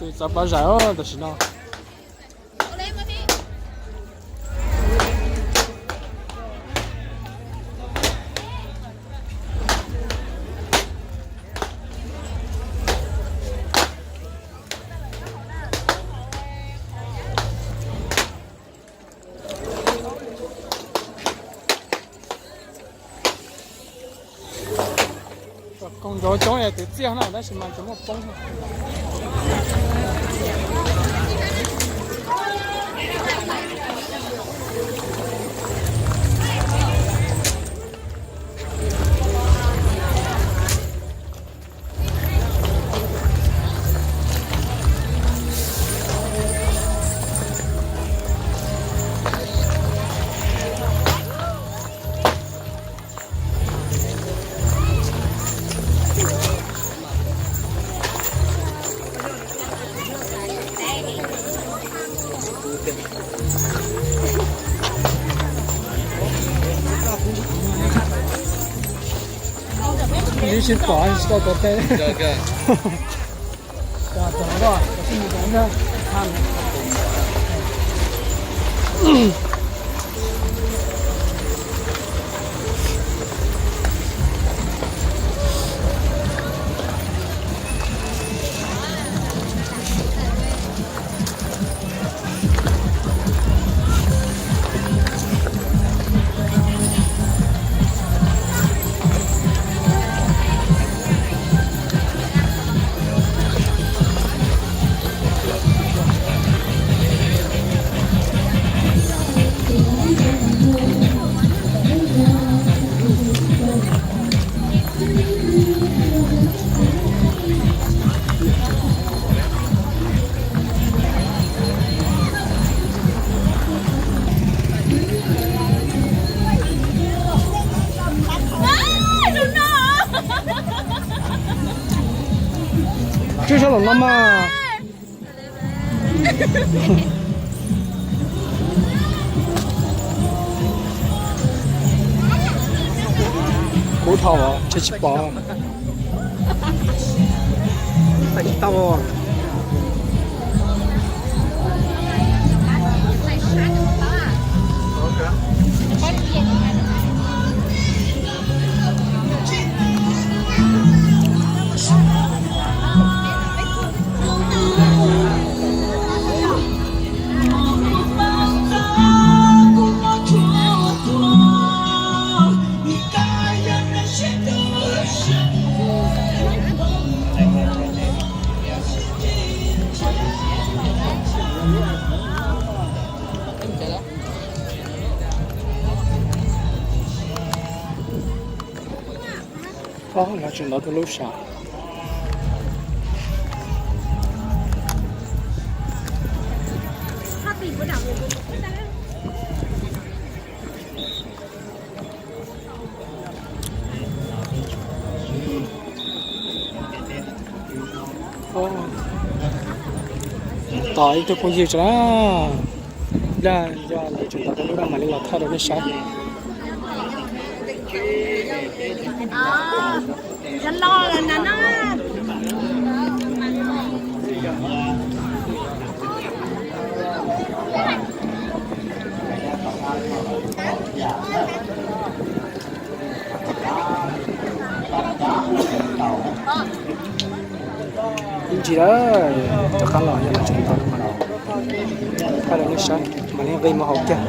Tus txawv pov zais tam sim no. Koog nrov coob es twv txiaj no tab sis mas tseem muaj poob. Ib sib pom tsis tau tuav teb. Tswj sab los no mas. Kub dhau, tsis tsis pom. Tsis tau. Ob, lawv tseem ntov tus lub sam. Tos ib tug phooj ywg tso na. Yog lawv tseem ntov tus lub no mam li los thaij rau nej saib. Ib ntsis lawm, rov qab los yog los tseem ntov no mas, thaij rau nej saib mam li nqis mus hauv kiag.